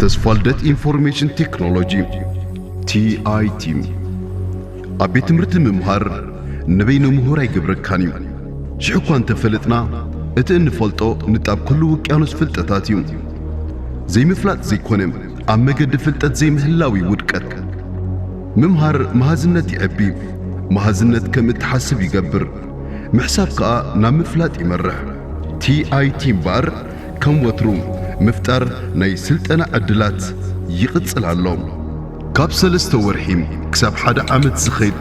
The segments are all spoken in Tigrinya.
ተስፋ ልደት ኢንፎርሜሽን ቴክኖሎጂ፣ ቲኣይቲ። ኣብ ቤት ትምህርቲ ምምሃር ንበይነ ምሁር ኣይገብረካን እዩ። ሽሕ እኳ እንተፈለጥና፣ እቲ እንፈልጦ ንጣብ ኩሉ ውቅያኖስ ፍልጠታት እዩ። ዘይምፍላጥ ዘይኮነ፣ ኣብ መገዲ ፍልጠት ዘይምህላው እዩ ውድቀት። ምምሃር መሃዝነት የዕቢ፣ መሃዝነት ከም እትሓስብ ይገብር፣ ምሕሳብ ከኣ ናብ ምፍላጥ ይመርሕ። ቲኣይቲ እምበኣር ከም ወትሩ ምፍጣር ናይ ስልጠና ዕድላት ይቕጽል ኣሎ። ካብ ሰለስተ ወርሒ ክሳብ ሓደ ዓመት ዝኸይድ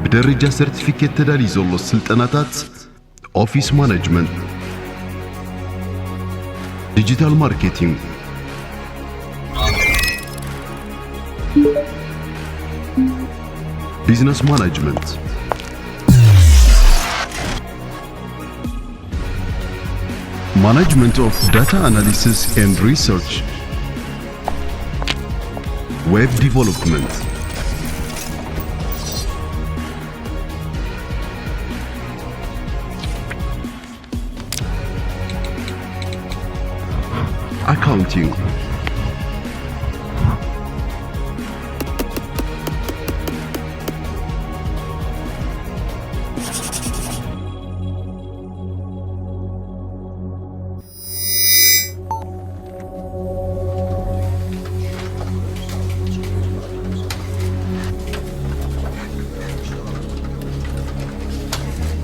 ብደረጃ ሰርቲፊኬት ተዳልዩ ዘሎ ስልጠናታት ኦፊስ ማናጅመንት፣ ዲጂታል ማርኬቲንግ፣ ቢዝነስ ማናጅመንት፣ Management of Data Analysis and Research, Web Development, Accounting,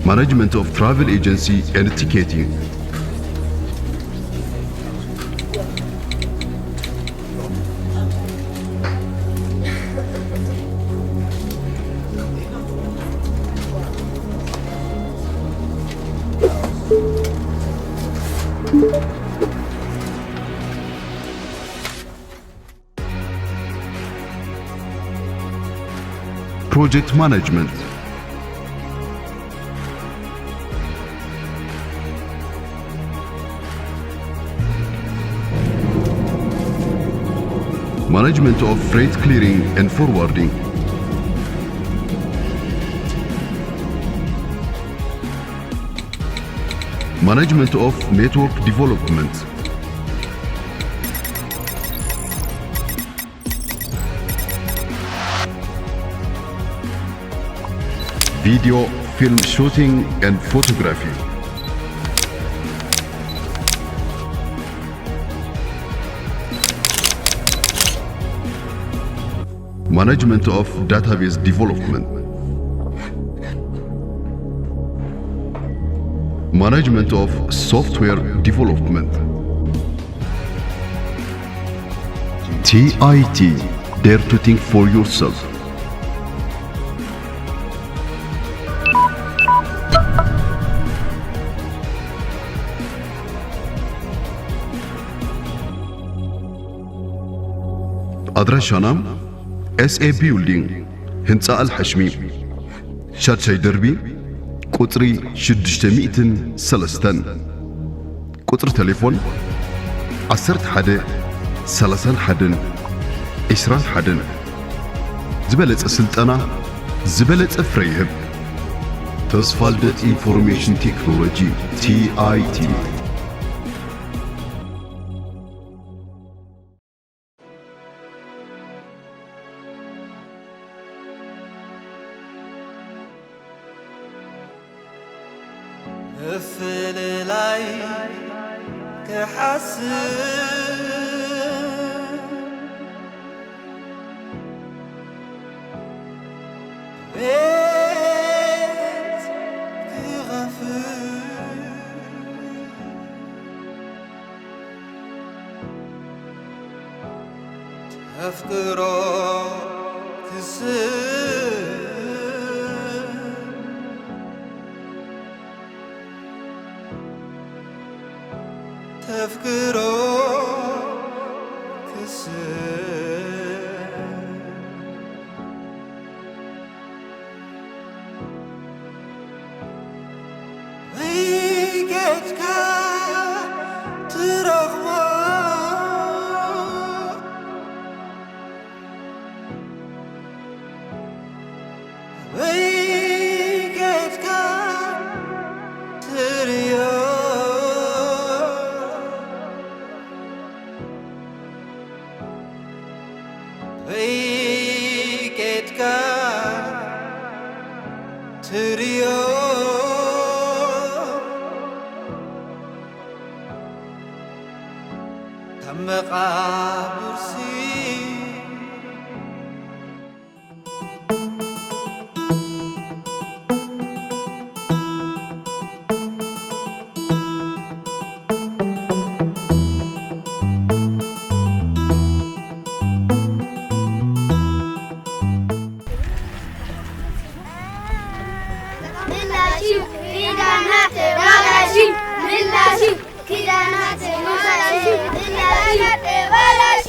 Management of Travel Agency and Ticketing. Project Management. Management of Freight Clearing and Forwarding. Management of Network Development. Video, Film Shooting and Photography. Management of Database Development. Management of Software Development. T I T, dare to think for yourself. ኣድራሻና ኤስ ኤ ቢልዲንግ፣ ህንፃ ኣልሓሽሚ፣ ሻድሻይ ደርቢ፣ ቁፅሪ ሽዱሽተ ሚእትን ሰለስተን። ቁፅሪ ቴሌፎን ዓሰርተ ሓደ ሰላሳን ሓደን ዒስራን ሓደን። ዝበለፀ ስልጠና፣ ዝበለፀ ፍረ ይህብ። ተስፋ ልደት ኢንፎርሜሽን ቴክኖሎጂ፣ ቲ ኣይ ቲ። ምፍልላይ ክሓስብ ቤት ክኸፍል ኣፍቅሮ ክስብ ተፍቅሮ ክስብ መቓብርሲ ምላሽ ኪዳናት ዋላሽ ምላሽ ኪዳናት ምላሽ ኪዳናት ዋላሽ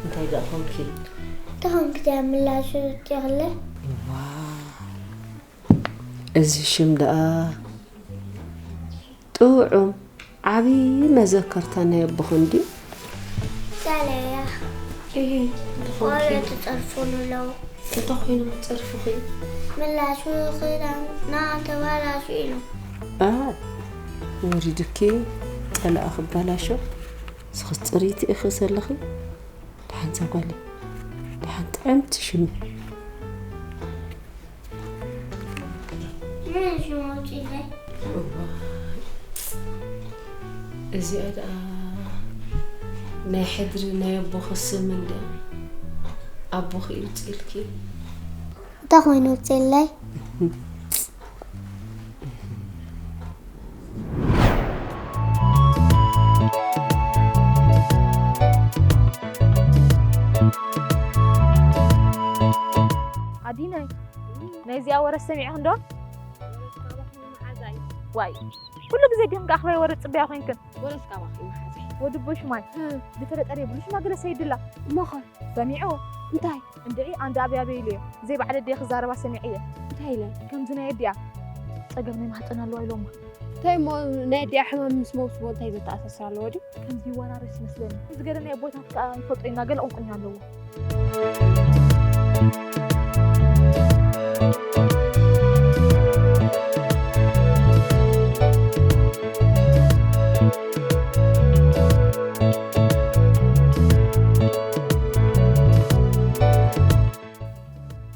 እንታይ ደኣ ኾንኪ? እንታይ ኾንኪ ደኣ ምላሹ ትኽለ? ዋው፣ እዚ ሽም ደኣ ጥዑም ዓብዪ መዘከርታ ናይ ኣቦኽን ድዩ? ሳለያ እሂ፣ እንታይ ኾንኪ? ቆልዑ ትጸርፉሉ ኣለዉ። እንታይ ኮይኖም ዝጸርፉኺ? ምላሹ ክዳን ናተባላሹ ኢሎም። ኣ፣ ወሪዱኪ፣ ጸላኢ ክባላሾ። ንስኺ ጽርይቲ ኢኺ ዘለኺ። ደሓን እዛ ጓለይ፣ ደሓን ጥዕምቲ ሽሚ። መን ሽሙ ኣውጺእለይ? እዋይ፣ እዚኣ ደኣ ናይ ሕድሪ ናይ ኣቦኺ ስም እንድያ። ኣቦኺ እዩ ኣውጺእልኪ። እንታይ ኮይኑ ኣውጺእለይ? ኣዲናይ፣ ናይ እዚኣ ወረ ሰሚዕኽን ዶ? ወረስ ካባኺ መሓዛይ። ዋይ፣ ኩሉ ግዜ ግን ከኣ ኣኽባይ ወረ ጽበያ ኮይንክን። ወረስ ካባኺ መሓዛይ። ወዲ ቦሽማይ፣ እ። ዝፈለጠ ዶ የብሉ ሽማግለ ሰይድላ። እሞ ኸ? ሰሚዑ። እንታይ? እንድዒ ኣንዳ ኣብያበ ኢሉ እየ። ብዘይ ባዕለ ኣዲኣ ክዛረባ ሰሚዐ እየ። እንታይ ኢለን? ከምዚ ናይ ኣዲኣ ጸገም ናይ ማህጸን ኣለዋ ኢሎማ። እንታይ እሞ ናይ ኣዲኣ ሕማም ምስ መውስቦ እንታይ ዘተኣሳስር ኣለዎ ድዩ? ከምዚ ይወራረስ ይመስለኒ። እዚ ገለ ናይ ኣቦታት ከኣ ይፈልጦ ኢና፣ ገለ ቁንቁኛ ኣለዎ።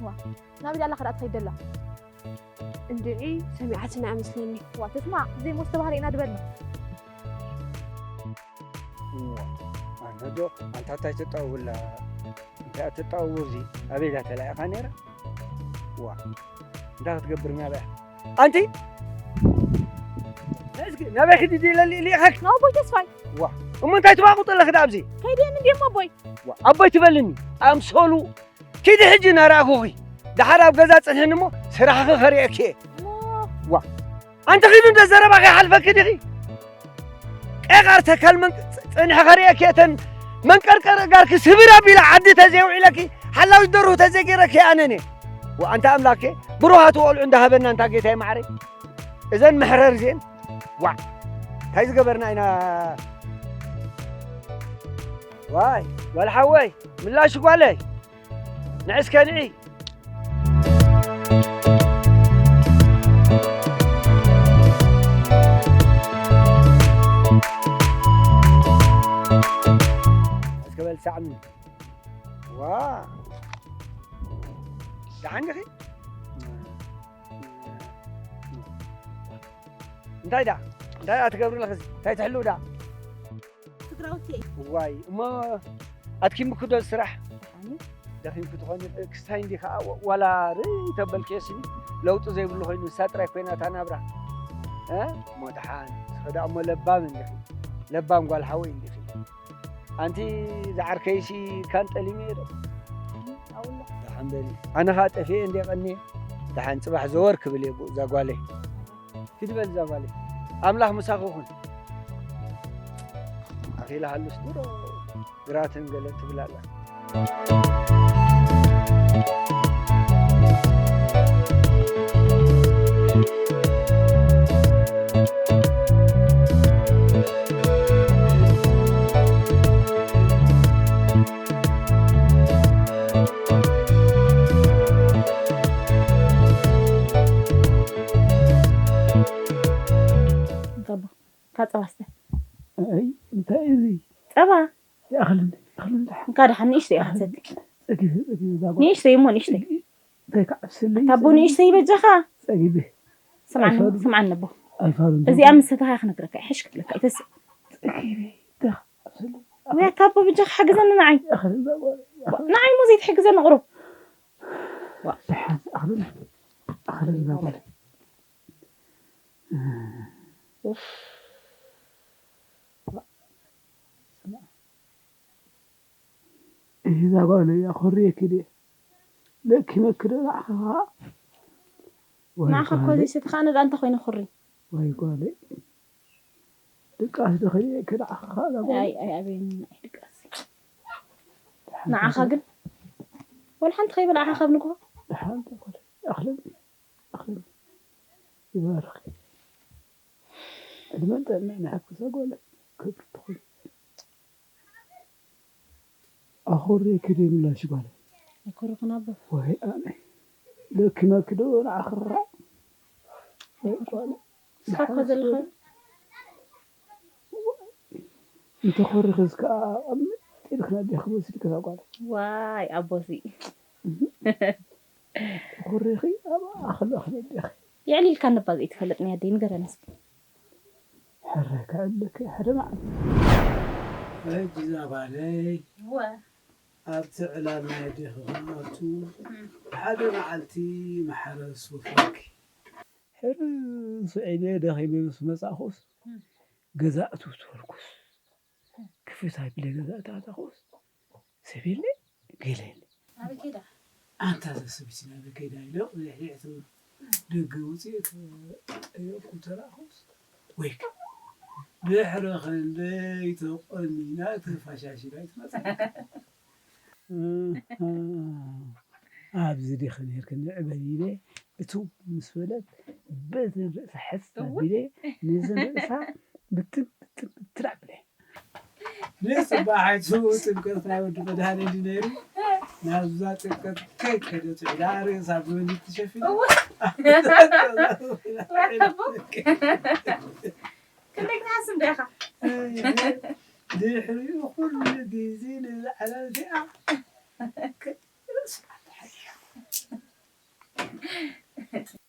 ዋ፣ ናበይ ደኣ ኣላ ከ ደኣ ትኸይድ ደላ? እንድዒ ሰሚዓትና እያ መስለኒ። ዋ፣ ትስማዕ፣ ዘይሞት ዝተባህለ ኢና ዝበልና። እዋ፣ ኣነ ዶ ኣንታ እንታይ ትጣውላ? እንታይ ትጣውር እዚ? ኣበይ እያ ተላኢኻ ነይራ? ዋ፣ እንታይ ክትገብር ናበያ? ኣንቲ! እስኪ ናበይ ክዲ ኢለ ልኢኻክ? ናቦይ ተስፋይ። ዋ፣ እሞ እንታይ ትባቑጥ ኣለኺ ደኣ ኣብዚ? ከይደ እንድየ እሞ ኣቦይ። ዋ፣ ኣቦይ ትበልኒ? ኣምሰሉ ኪዲ ሕጂ እናረኣኹኺ፣ ደሓር ኣብ ገዛ ጽንሕኒ እሞ ስራሕኺ ከርእየኪ እየ። እሞ ዋ፣ ኣንቲ ኪዱ እንደ ዘረባኺ ይሓልፈኪ ዲኺ? ቄቓር ተካል መንቅ-፣ ጽ-፣ ጽንሒ ከርእየኪ እየ። እተን መንቀርቀር እጋርኪ ስብር ኣቢለ ዓዲ ተዘይውዒለኪ፣ ሓላዊት ደርሁ ተዘይገይረኪ ኣነን እየ። ዋ፣ ኣንታ ኣምላኬ፣ ብሩሃት ቆልዑ እንዳሃበና እንታ ጌታዬ ማዕረይ። እዘን መሕረር እዚኤን፣ ዋ፣ እንታይ ዝገበርና ኢና? ዋይ፣ ጓል ሓወይ፣ ምላሽ ጓለይ። ንዒ እስከ ንዒ። እስከ በል ሳዕኒ። ዋ። ደሓን ዲኺ? እንታይ ደኣ? እንታይ ደኣ ትገብሪ ኣለኺ? እንታይ ትሕልው ደኣ? ትግራውቲ። እዋይ፣ እሞ ኣድኪምኪ ዶ ስራሕ? ደሓኒ። ደኺምኪ ትኾኒ፣ ክስታይ እንዲ ከኣ፣ ወ-፣ ዋላ ርእ ተበልክዮ ስኒ፣ ለውጢ ዘይብሉ ኮይኑ፣ ንሳ ጥራይ ኮይና እታ ናብራ። እ? እሞ ደሓን፣ ንስኺ ደኣ እሞ ለባም እንዲኺ፣ ለባም ጓል ሓወይ እንዲኺ። ኣንቲ ዝዓርከይሲ ካን ጠሊመዮ ዶ? ኣውሎ። ደሓን በሊ። ኣነ ኸኣ ጠፊኤ እንደ ቀንየ። ደሓን ጽባሕ ዘወር ክብል እየ ብኡ እዛ ጓለይ። ኪዲ በል እዛ ጓለይ። ኣምላኽ ምሳኺ ይኹን። ኣኺላ ሃሉስ ድሮ ግራትን ገለ ትብል ኣላ። እንካባ፣ እንካ ጸባ ስተ። ኣይ፣ እንታይ እዩ እዚ? ጸባ። ይኣኽለኒ፣ ይኣኽለኒ ደሓን። እንካ ደሓን ንእሽተይ ኢኻ ትሰቲ። ጸጊበ፣ ጸጊበ፣ እዛ ጓል። ንእሽተይ እሞ ንእሽተይ። ጸጊበ፣ እንታይ ከዓብስለይ፣ ኣታ ኣቦ ጸጊበ። ንእሽተይ በጃኻ። ጸጊበ። ስምዓኒ፣ ኣይፋሉን። ስምዓኒ ኣቦ። ኣይፋሉን፣ እዚኣ ደሓን። ምስ ሰተኻ ክነግረካ፣ ይሕሽ ክብለካ፣ ይተስእ። ጸጊበ፣ እንታይ ከዓብስለይ? ወይ ኣታ ኣቦ በጃኻ ሓግዘኒ ንዓይ። ይኣኽለኒ እዛ ጓል፣ ይኣኽለኒ። ንዓይ እሞ ዘይትሕግዘኒ ቁሩብ። ዋ። ደሓን፣ ይኣኽለኒ፣ ይኣኽለኒ እዛ ጓል። ኡፍ። እዛ ጓለይ ኣኾርየኪ ድየ? ለኪመኪ ዶ ንዓኻ ኸዓ? ወይ ንዓኻ እኮ ጓለይ። ዘይሰትኻ ኣነ ደኣ እንታይ ኮይነ ኩሪ? ወይ ጓለይ። ድቃስ ዶ ከይበልዕኪ ንዓኻ ኸዓ እዛ ጓለይ? ኣይ፣ ኣይ፣ ኣበይኒ፣ ኣይ፣ ድቃስ። ደሓን ንዓኻ ተኾነ። ግን? ወላ ሓንቲ ከይበላዕኻ ካብ ንግሆ? ደሓን ተኾነ። ኣኽለን፣ ኣኽለን። ይባርኽ። ዕድመን ጥዕናን ይሃብኪ እዛ ጓለይ። ክብርቲ ትኹን። ኣኾርየኪ ድየ ምላሽ ጓለይ? ኣይኮረኹን ኣቦ። ወይ ኣነ። ለኪመኪ ዶ ንዓኺ ኸዓ? ወይ ጓለይ። ንስኻ እኮ ዘለኻ። እንተኾሪኺስ ከኣ ኣብ ምጥ ኢልክና ዲኺ ወሲድኪ እዛ ጓለይ? ዋይ ኣቦሲ። ተኾሪኺ ኣብ ኣኽሊ ኣኽሊ ዲኺ? የዕሊልካ ነባ ዘይትፈልጥ ናይ ኣደይ ንገረኒ እስኪ። ሕረ ከዕልለኪ ሓደ መዓልቲ። ሕጂ እዛ ጓለይ እወ። ኣብቲ ዕላል ናይ ኣዴኺ ክነኣቱ እም። ሓደ መዓልቲ ማሕረስ ወፈርኪ። ሕርስ ኢለ ደኺመ ምስ መጻእኩስ፣ እም። ገዛ እትው ትበልኩስ፣ ክፍት ኣቢለ ገዛ እተኣታኹስ፣ ሰብ የለ፣ ገለ የለ። ኣበይ ከይዳ? ኣንታ እዛ ሰበይቲ ናበይ ከይዳ ኢለ፣ ብድሕሪት ደገ ውፅእ ክጠየቁ ተራእኩስ፣ ወይክ፣ ድሕሪ ክንደይ ተቆኒና ተፋሻሺላ ኣይትመፅእ። ኣሃ፣ ኣብዚ ዲኺ ነይርክኒ ዕበይ ኢለ፣ እትው ምስ በለት፣ በቲ ርእሳ ሕስ እወ። ኣቢለ፣ ነዚ ርእሳ ብትን፣ ብትን፣ ብትን ኣቢለ። ንጽባሕ ኣይትህቡ ጥምቀት ናይ ወዲ መድሃኔ ድዩ ነይሩ? ናብዛ ጥምቀት ከይከደት ዒላ ርእሳ ብመንዲል ተሸፊና። እወ። ወይ ኣቦ። ክንደይ ክትሓስብ ዲኻ? ድሕሪኡ ኩሉ ግዜ ነዛ ዕላል እዚኣ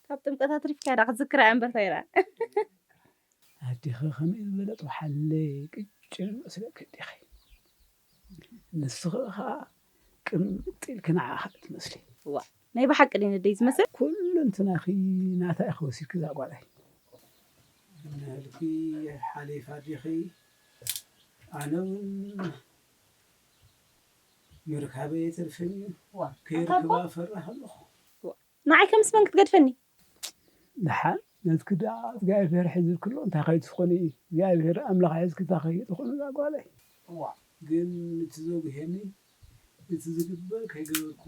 ካብ ጥምቀት ኣትሪፍካ ዳ ክትዝክራ እያ እምበር ታይራ። ኣዴኺ ከመይ ዝበለት ወሓለ ቅጭን መስለኪ ኣዴኺ። ንስኺ ኸኣ ቅምጥ ኢልኪ ንዓኣ ትመስሊ። ዋ፣ ናይ ብሓቂ ድዩ ንደይ ዝመስል? ኩሉ እንትናኺ ናታ ኢኺ ወሲድኪ እዛ ጓለይ። ብናልኪ ሓሊፋ ኣዴኺ ኣነ እውን ምርካበይ የተርፈኒ እዩ። ዋ፣ ከይርክባ ኣታ ኣቦ? እፈርሕ ኣለኹ። ዋ፣ ንዓይ ከምስ መን ክትገድፈኒ? ደሓን ነትኪ ደኣ እግዚኣብሔር ሒዙልኪ ኣሎ፣ እንታይ ከይትኾኒ እግዚኣብሔር ኣምላኽ ሒዝኪ እንታይ ከይትኾኒ እዛ ጓለይ። እዋ። ግን እቲ ዘጉሄኒ እቲ ዝግበር ከይገበርኩ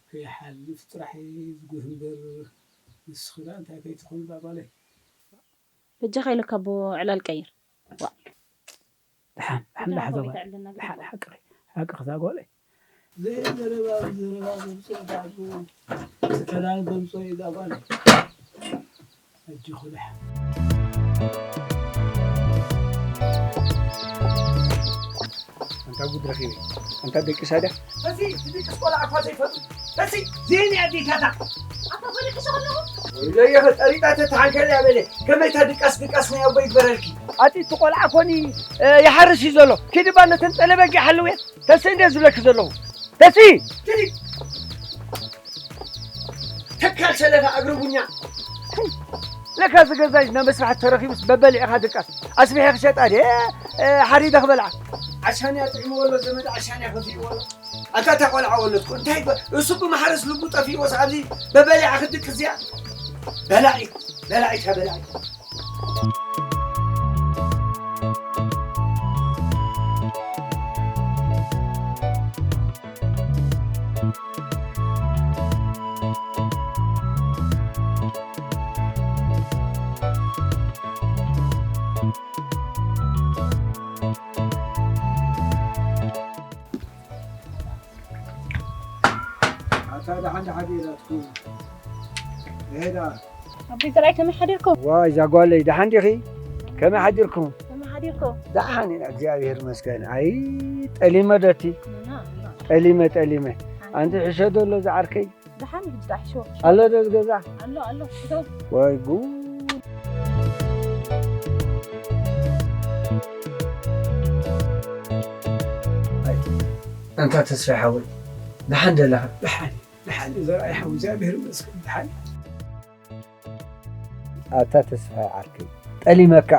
ከይሓልፍ ጥራሕ እየ ዝጉህ እምበር ንስኺ ደኣ እንታይ ከይትኾኒ እዛ ጓለይ። በጃኻ ኢለካ ኣቦ ዕላል ቀይር። ዋ። ደሓን፣ ደሓን፣ ደሓን፣ ደሓን፣ ኣቦ ዘባ-፣ ቤት ዕልና ደሓን፣ ገባ። ሓቅኺ፣ ሓቅኺ እዛ ጓለይ። ዘይዘረባ ብዘረባ ዘምጽኦ ዳዕሮ፣ ተፈላሊ ዘምጽኦ እዩ እዛ ጓለይ። ኣጆኺ ደሓን። ኣንታ ጉድ ረኺበ። ኣንታ ደቂሳ ድያ? እዚ ዝድቅስ ቆልዓ እኳ ዘይፈቱ። ተሲ፣ ዜን ኣዴታታ። ኣታ ፈሪቅሽ ኣለኹ። ወይለየ፣ ፈጠሪጣ ተተሓንከል እያ በለ። ከመይ እታ ድቃስ ድቃስ ናይ ኣቦ ይግበረልኪ። ኣቲ እቲ ቆልዓ ኮኒ፣ እ፣ ይሓርስ እዩ ዘሎ። ኪዲ እባ ነተን ጠለበጊ ሓልውየ። ተሲ እንደ ዝብለኪ ዘለኹ። ተሲ! ኪዲ። ተካል ሰለኻ እግሪ ቡኛ። ለካ ዝገዛይ ናብ መስራሕቲ ተረኺቡስ በበሊዕኻ ድቃስ። ኣስቢሐ ክሸጣ ድየ፣ እ፣ ሓሪደ ክበልዓ። ዓሻንያ ጥዕምዎ ኣሎ፣ ዘመድ ዓሻንያ ከፊእዎ ኣሎ። ኣታ እታ ቆልዓ ወለድኩ እንታይ ጎ-፣ እሱ ብማሕረስ ልቡ ጠፊእዎስ ኣብዚ በበሊዓ ክድቅስ እዚኣ። በላዒት፣ በላዒት እያ በላዒት። ኣታ ደሓን ደሓን ዲኻ ትኩን? እሄዳ። ኣቦይ ዘርኣይ ከመይ ሓዲርኩም? ዋይ፣ እዛ ጓለይ፣ ደሓን ዲኺ? ከመይ ሓዲርኩም? ከመይ ሓዲርኩም? ደሓን ኢና፣ እግዚኣብሔር ይመስገን። ኣይ፣ ጠሊመ ዶ እቲ? ና፣ ና። ጠሊመ፣ ጠሊመ። ኣይ። ኣንቲ ሕሸ ዶ ኣሎ ዝዓርከይ? ደሓን እዩ፣ ሕጂ ደኣ ሕሸ። ኣሎ ዶ እዚ ገዛ? ኣሎ፣ ኣሎ፣ እቶ። ወይ ጉድ። ኣይ፣ ኣንታ ተስፋይ ሓወይ፣ ደሓን ደለኻ? ደሓን፣ ደሓን እዩ ዘርኣይ ሓው፣ እግዚኣብሔር ይመስገን፣ ደሓን። ኣታ ተስፋይ ዓርከይ፣ ጠሊመካ፣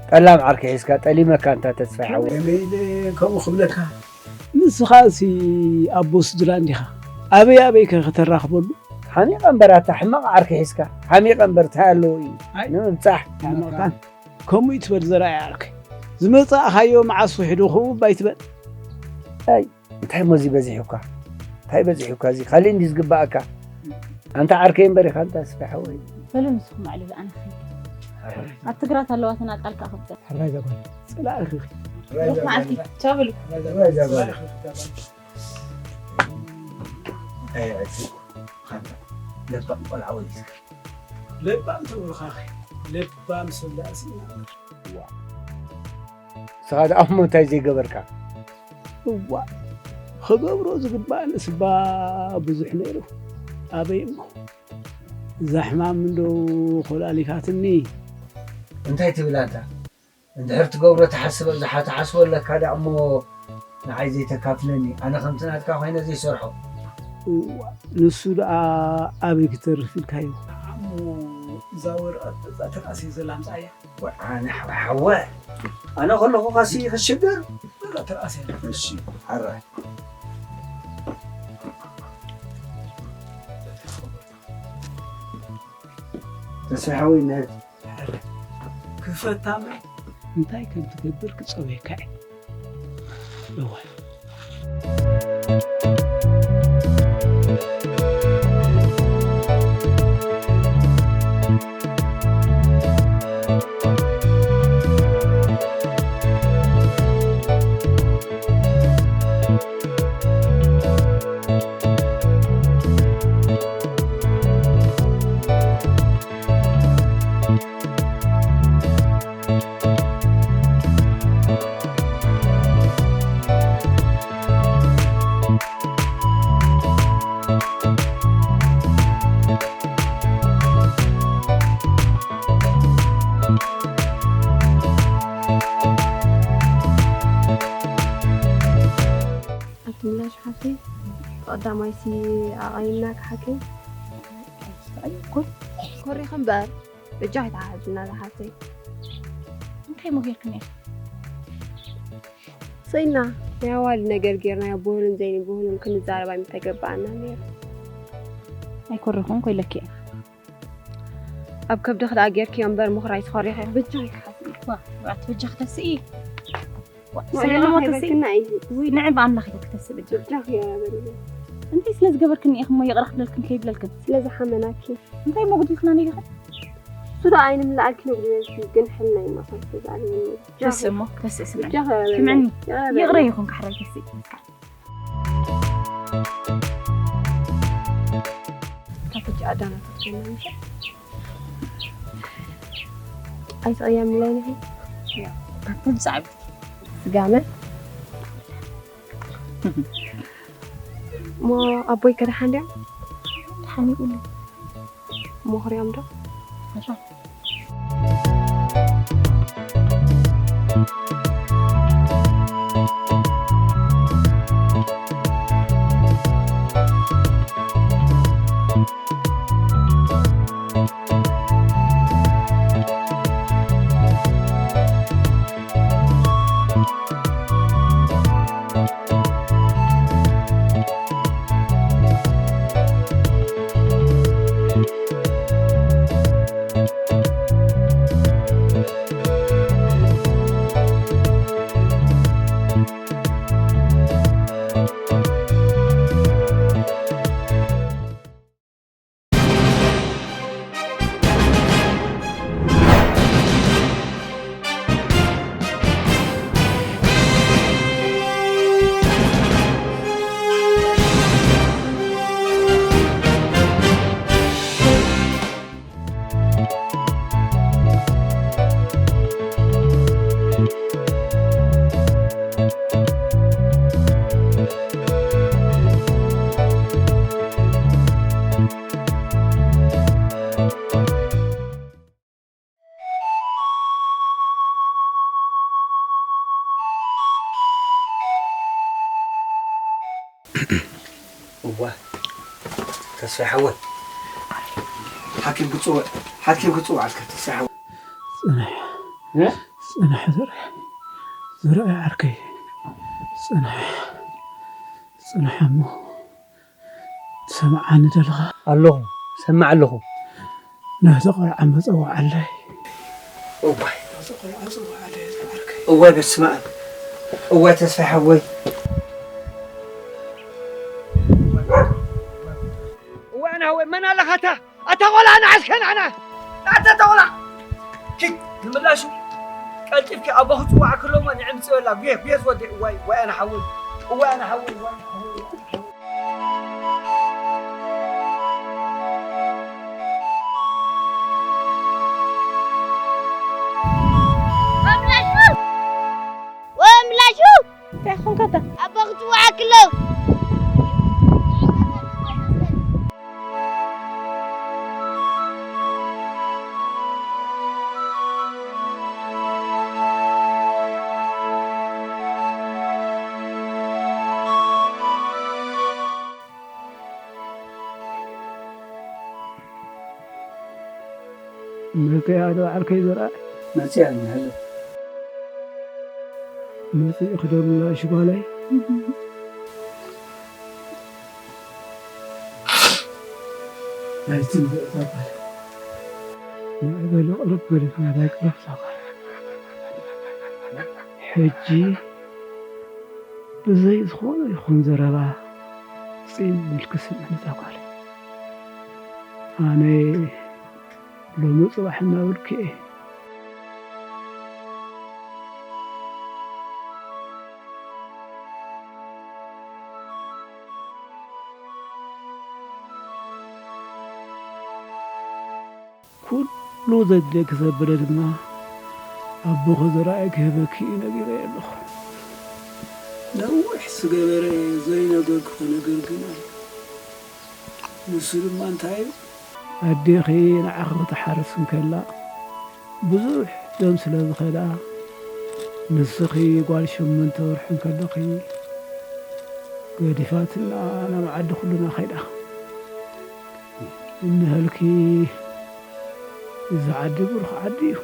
ጠላም ዓርከይ ሒዝካ፣ ጠሊመካ ኣንታ ተስፋይ ሓወይ። ከመይ ኢለ ከምኡ ክብለካ? ንስኻሲ ኣቦ ስድራ እንዲኻ፣ ኣበይ ኣበይከ ከተራኽበሉ? ሓሚቐ እምበር ኣታ ሕማቕ ዓርከይ ሒዝካ፣ ሓሚቐ እምበር እንታይ ኣለዎ እዩ? ኣይ፣ ንምብጻሕ። ሕማቕካን ከምኡ ይትበል ዘርኣይ ዓርከይ። ዝመጻእኻዮ መዓስ ውሒዱ ክእውብ ኣይትበል። ኣይ፣ እንታይ እሞ እዚ በዚሑካ? እንታይ በዚሑካ? እዚ ካልእ እንዲ ዝግባኣካ። ኣንታ ዓርከይ እምበር ኢኻ፣ ኣንታ ተስፋይ ሓወይ። በሉ ንስኹም ኣዕልሉ፣ ኣነ ክኸይድ። ኣብ ትግራት ኣለዋ ተናጻልካ ክብጠ። ሕራይ ዘጓል። ጽላእ እኺ። ሩኽ መዓልቲ። ቻው በሉ። ሕራይ ዘጓል። ኣይ፣ ኣይ፣ ለባም ቆልዓ ወሊድካ። ለባም ተብሉኻኺ። ለባም ሰብ ደኣ ስኢና። ዋ። ንስኻ ደኣ እሞ እንታይ ዘይገበርካ? እዋ፣ ክገብሮ ዝግባእንስ እባ ብዙሕ ነይሩ። ኣበይ እሞ፣ እዛ ሕማም እንዶ ኮላሊካትኒ። እንታይ ትብል ኣንታ? እንድሕር ትገብሮ ትሓስበ፣ ዝሓ-፣ ትሓስቦ ኣለካ ደኣ እሞ ንዓይ ዘይተካፍለኒ፣ ኣነ ከምቲ ናትካ ኮይነ ዘይሰርሖ። እዋ፣ ንሱ ደኣ ኣበይ ክተርፍ ኢልካዮ? እሞ እዛ ወረቐት እዛ ትርኣስ እየ ዘላ ኣምጽኣያ። ወ-፣ ኣነ ሓ-፣ ሓወ፣ ኣነ ከለኹ ኸሲ ክሽገር። እዛ ትርኣስ እያ። እሺ፣ ሓራይ። ተስፋ ሓወይ፣ ንህት። ክፈታ እምበር እንታይ ከም ትገብር ክጸውየካ እየ። እወ። ኣቲ ምላሽ ሓፍተይ፣ ቀዳማይሲ ኣቓይምና ክሓከይ። ኣይኮን። ኮሪኺ እምበር፣ በጃኺ ተሓሕዝና ዝሓፍተይ። እንታይ እሞ ጌርክኒ ኢኺ? ስኢልና፣ ናይ ኣዋልድ ነገር ጌርናዮ፣ ብሁሉን ዘይንብሁሉን ክንዛረብ ኣይምተገበኣና ነይሩ። ኣይኮረኹን ኮይለኪ እየ። ኣብ ከብድኺ ደኣ ጌርክዮ እምበር፣ ምኹራይ ትኾሪኺ። በጃኺ ክሓስብ። ዋ፣ ዋ፣ በጃኺ ተስኢ። ዋ፣ ዋይ፣ ስለ ልሞት ተስኢ። ከይበክና እዩ። ውይ፣ ንዕብ ኣምላኽ ኢለ ክተስእ በጃኺ። በጃኺ ያ በልኒ። እንታይ ስለ ዝገበርክኒ ኢኺ እሞ ይቕረ ክብለልክን ከይብለልክን? ስለ ዝሓመናኪ። እንታይ እሞ ጉድልክና ነይርኺ? እሱ ደኣ ኣይንምልኣልኪ ንጉድለልኪ፣ ግን ሕልና እዩ ማእኸል ዝተዛረበኒ። በጃኺ። ተስእ እሞ፣ ተስእ ስምዕኒ። በጃኺ ያ በልኒ። ስምዕኒ። ያ በልኒ። ይቕረ ይኹን ካሕራይ ተስኢ። ካብ ሕጂ ኣዳናታት ኮይና ምሸት ኣይትቕየምለይ ንኺ። ያ፣ ካብቶም ጻዕብቲ። ስጋመ። እሞ ኣቦይ ከ ደሓን ድዮም? ደሓን ይብሉ። እሞ ኽሪኦም ዶ? ተስፋይ ሓወይ፣ ሓኪም ክጽውዕ፣ ሓኪም ክጽውዓልካ፣ ተስፋይ ሓወይ። ጽናሕ፣ እ? ጽናሕ ዘርኣይ፣ ዘርኣይ ዓርከይ፣ ጽናሕ፣ ጽናሕ እሞ፣ ትሰምዓኒ ደለኻ? ኣለኹ፣ ሰምዕ ኣለኹ። ነቲ ቆልዓ መጸውዓለይ። እዋይ። ነቲ ቆልዓ ጸውዓለይ፣ ዝዓርከይ። እዋይ፣ በስመ ኣብ። እዋይ፣ ተስፋይ ሓወይ። እዋይ፣ ኣነ ሓወይ፣ መን ኣለኻ? ኣታ፣ ኣታ ቆልዓ፣ ንዓስከ ንዓና። ኣታ፣ ኣታ ቆልዓ። ኪድ፣ ንምላሹ። ቀልጢፍኪ ኣቦ ክጽዋዕ ክሎሞ ንዕምጽወላ። ጉየ፣ ጉየ፣ ዝወደይ። እዋይ፣ እዋይ፣ ኣነ ሓወይ። እዋይ፣ ኣነ ሓወይ። እዋይ፣ ኣነ ሓወይ። ወምላሹ! ወምላሹ! እንታይ ኾንካ ኣታ? ኣቦ ክጽውዓኪ ኣሎ። መጺኣ ዶ ዓርከይ ዘርኣ? መጺኣ እኒሃ። መጺእኺ ዶ ምላሽ ጓለይ? ኣይትንበእ እዛ ጓል። ንዕበሉ ቅርብ በሉ፣ ናባይ ቅርብ እዛ ጓል። ሕጂ ብዘይ ዝኾነ ይኹን ዘረባ ጺን ኢልኪ ስምዕኒ እዛ ጓል። ኣነ ሎሚ ጽባሕ እናበልኩ እየ። ኩሉ ዘድልየኪ ዘበለ ድማ ኣቦኺ ዘርኣይ ክህበኪ እዩ ነጊረዮ ኣለኹ። ነዊሕ ዝገበረ ዘይነገርክዎ ነገር ግን ኣሎ። ንሱ ድማ እንታይ እዩ? ኣዴኺ ንዓኺ ክትሓርስ እንከላ ብዙሕ ደም ስለ ዝኸዳ፣ ንስኺ ጓል ሸሞንተ ወርሒ እንከለኺ ገዲፋትና ናብ ዓዲ ኩልና ከይዳ። እንሀልኪ፣ እዚ ዓዲ ብሩኽ ዓዲ እዩ።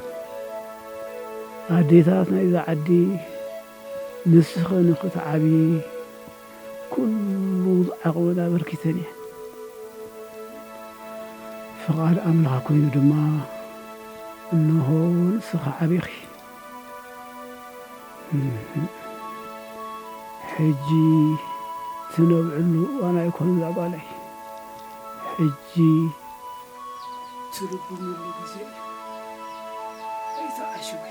ኣዴታት ናይዚ ዓዲ ንስኺ ንኽትዓብዪ ኩሉ ዓቕመን ኣበርኪተን እየን። ፍቓድ ኣምላኽ ኮይኑ ድማ እንሆ ንስኺ ዓቢኺ። ሕጂ ትነብዕሉ እዋን ኣይኮነን እዛ ጓለይ። ሕጂ ትልብምሉ ግዜ ኣይትዓሽዊ።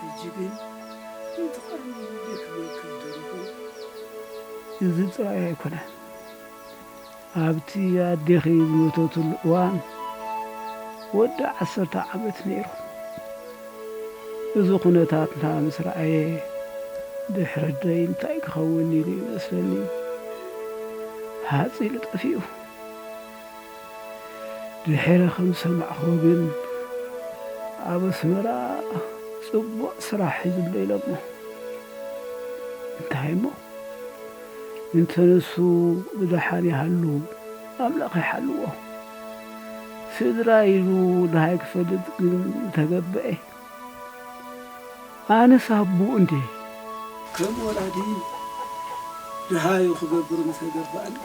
ሕጂ ግን እቲ ቀርኒ ደክመኪ ደርኹ። እዚ ጥራይ ኣይኮነን። ኣብቲ ኣዴኺ ዝሞተትሉ እዋን ወዲ ዓሰርተ ዓመት ነይሩ። እዚ ኩነታትና ምስ ረኣየ፣ ድሕረደይ እንታይ ክኸውን ኢሉ ይመስለኒ፣ ሃጽ ኢሉ ጠፊኡ። ድሒረ ከም ዝሰማዕክዎ ግን፣ ኣብ ኣስመራ ጽቡቕ ስራሕ ሒዙ ኣሎ ኢሎሞ። እንታይ እሞ? እንተ ንሱ ብደሓን ይሃሉ፣ ኣምላኽ ይሓልዎ። ስድራ ኢሉ ደሃይ ክፈልጥ ግን ምተገበኤ። ኣነስ ኣቦኡ እንዴ? ከም ወላዲ ደሃዩ ክገብር ምተገባእኒ።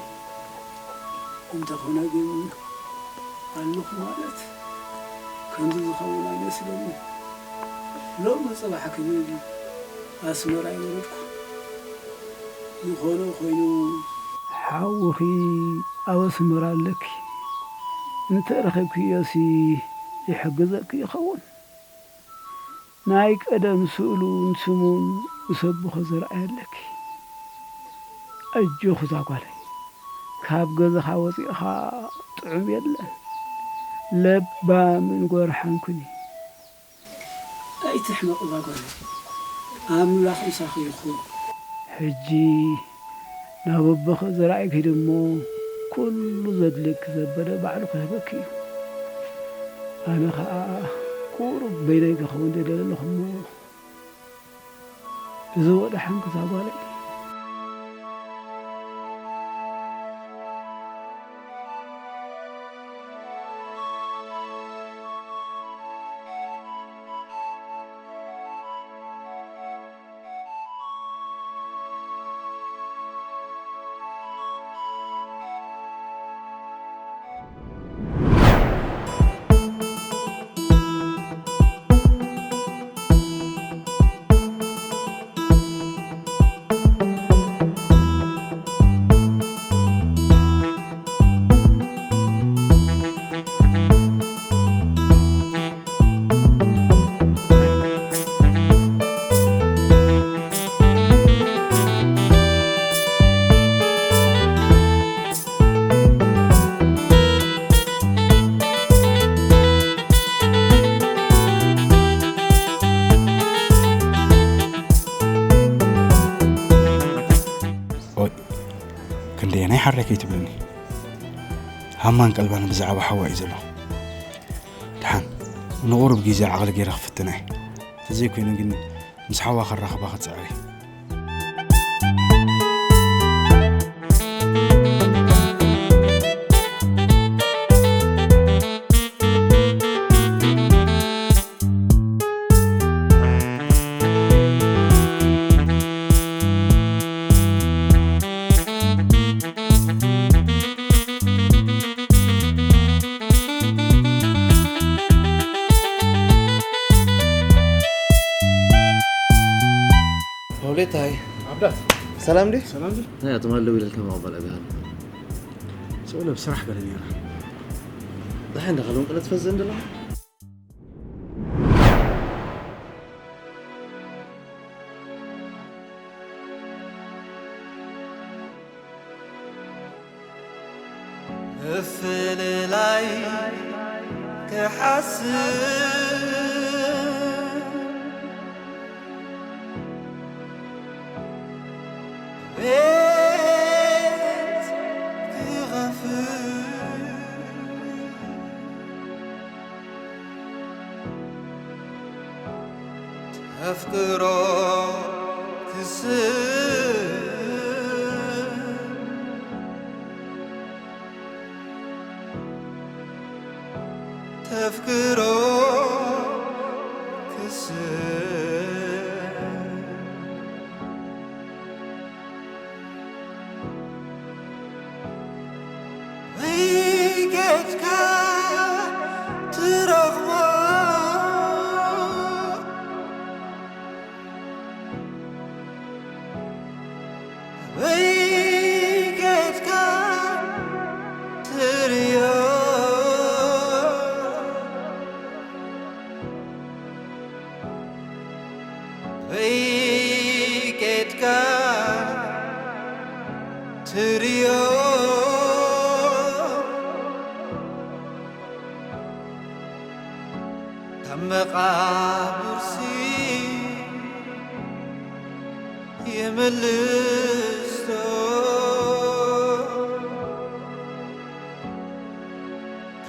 እንተኾነ ግን ኣለኹ ማለት ከምዚ ዝኸውን ኣይመስለኒ። ሎሚ ጽባሕ ክብል ኣስመራ ይወረድኩ። ዝኾነ ኮይኑ፣ ሓውኺ ኣብ ኣስመራ ኣለኪ። እንተ ረኺብክዮሲ ይሕግዘኪ ይኸውን። ናይ ቀደም ስእሉን ስሙን ምስ ኣቦኺ ዘርኣየ ኣለኪ። ኣጆኺ እዛ ጓለይ፣ ካብ ገዛኻ ወጺእኻ ጥዑም የለን። ለባምን ጎርሓን ኩኒ። ኣይትሕመቒ እዛ ጓለይ፣ ኣምላኽ ምሳኺ ይኹን። ሕጂ ናብ ኣቦኺ ዘርኣይኪ ድሞ ኩሉ ዘድልየኪ ዘበለ ባዕሉ ክህበኪ እዩ። ኣነ ኸኣ ቁሩብ በይነይ ክኸውን ደልየ ኣለኹ እሞ፣ እዚ ወደሓንኪ እዛ ጓለይ። ከይትብለኒ። ሃማን ቀልባን ብዛዕባ ሓዋ እዩ ዘሎ። ደሓን ንቑሩብ ግዜ ዓቕሊ ገይረ ክፍትና እየ። እንተዘይኮይኑ ግን ምስ ሓዋ ከራኽባ ክጽዕር እየ። ሆሌታይ ዓብዳት ሰላም ዲ ሰላም ዲ ናይ ኣቶም ኣለዉ ኢለልካ መቐበል ኣብያሃሉ ሰብለ ብስራሕ ገለ ነይራ። ድሓይ እንዳኸሎም ቅለት ፈዘን ደላ ምፍልላይ ክሓስብ ቤት ክኸፍት ተፍቅሮ ክስብ ተፍቅሮ ክስብ ወይ ጌድካ ትረኽቦ ወይ ጌድካ ትርእዮ ወይ ጌድካ ትርእዮ ካብ መቓብርሲ ይምልስቶ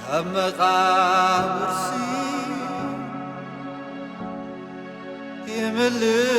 ካብ መቓብርሲ ይምልስ